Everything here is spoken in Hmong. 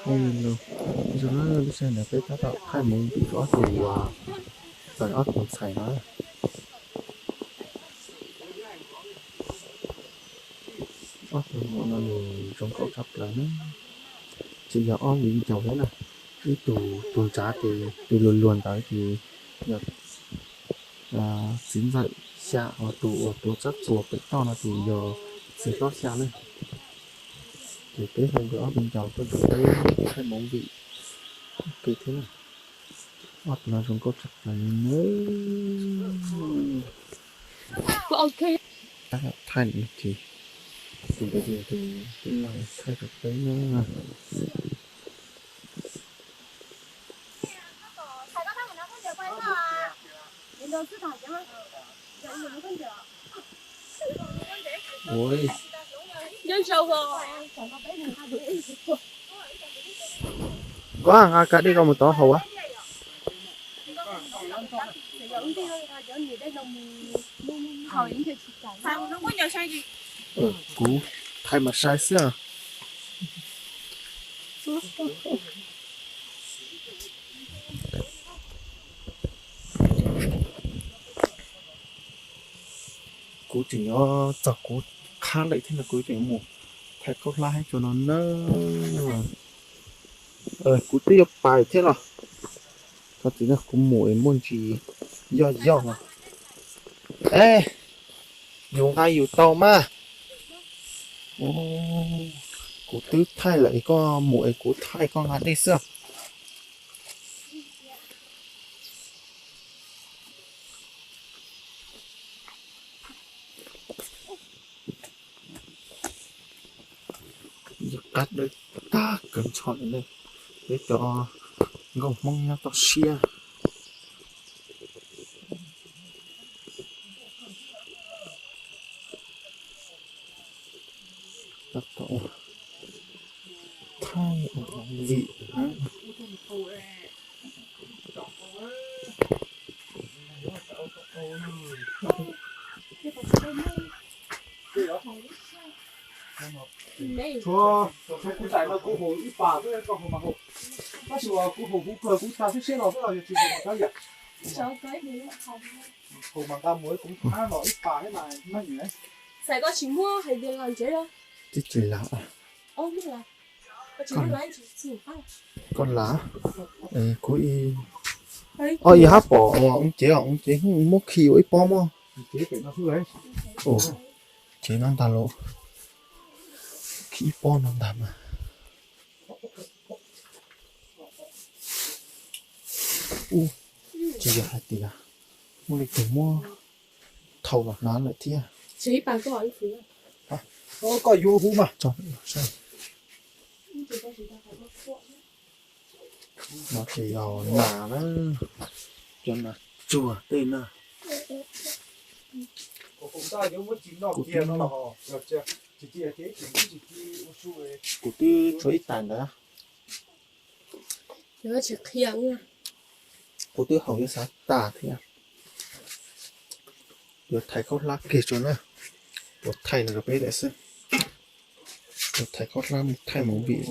Hello, zoo na, lub sij hawm no peb tab tom thaij movie rau ob tug, txawm ob tug ntxhais no. Ob tug muam no nws zoo nkauj tshaj plaws na. Tsis yog ob viv ncaus thiab na, ib tug tus ntsav ces tus luag luag ntawd ces yog txiv ntxawm Xya, ho tus uas tuav tsab txuas pem toj no ces yog txiv hlob Xya na. Ces peb hu nkawd ob viv ncaus tuaj nrog peb thaij movie ua ke thiab na. Ob tug no zoo nkauj tshaj plaws li na. Tab tom thaij no ces tus ntawd ces tus tij laug thaij rau peb na. Koj nqa kav dej rau mus tod haus. Kuv thaij mas sai xwb. Kuv tseem yuav txog kuv qhab lawm thiab no, kuv tseem mus thaij khaub hlab hab tso no na. Kuv twb yuav pais thiab los, thov txim no kuv mus es muaj ntsis yoj yoj no. Es yus nqa yus tau mas. Kuv twb thaij lawm es koj mus es kuv thaij koj nqa dej xwb. Yog qab dawb tag kawg ntsho li ne, peb cov nkauj Hmoob nyob toj siab. Tab tom thaij ua vim na. Tshuav, tshuav kuv tais no kuv haus ib pas xwb, koj haus mas haus. Tab sis uas kuv haus kuv plawg kuv tag xwb, siab los xwb los yog tsis haus mas kab yam. Haus mas nqa mus kuv hab los ib pas thiab mas meej. Tib tsis lav. Koj lav, kuv ib, o, yog hab pom ua cev, ua cev muab khi ua ib pob mog. Cev no ntag los, khi ib pob no ntag mas. Ub, tsis yog hais tias muaj leej twg muab thau los hnav lawm thiab. Koj yuav huv mas. No ces yog nas na, cov nas tsuag tej na. Kuv twb, kuv twb tshuav ib tais ntawd. Kuv twb haus yuav xav tas thiab. Yuav thaiv khaub hlab kiag tso na. Yuav thaiv no rau peb daim xwb. Yuav thaiv khaub hlab mus thaij movie.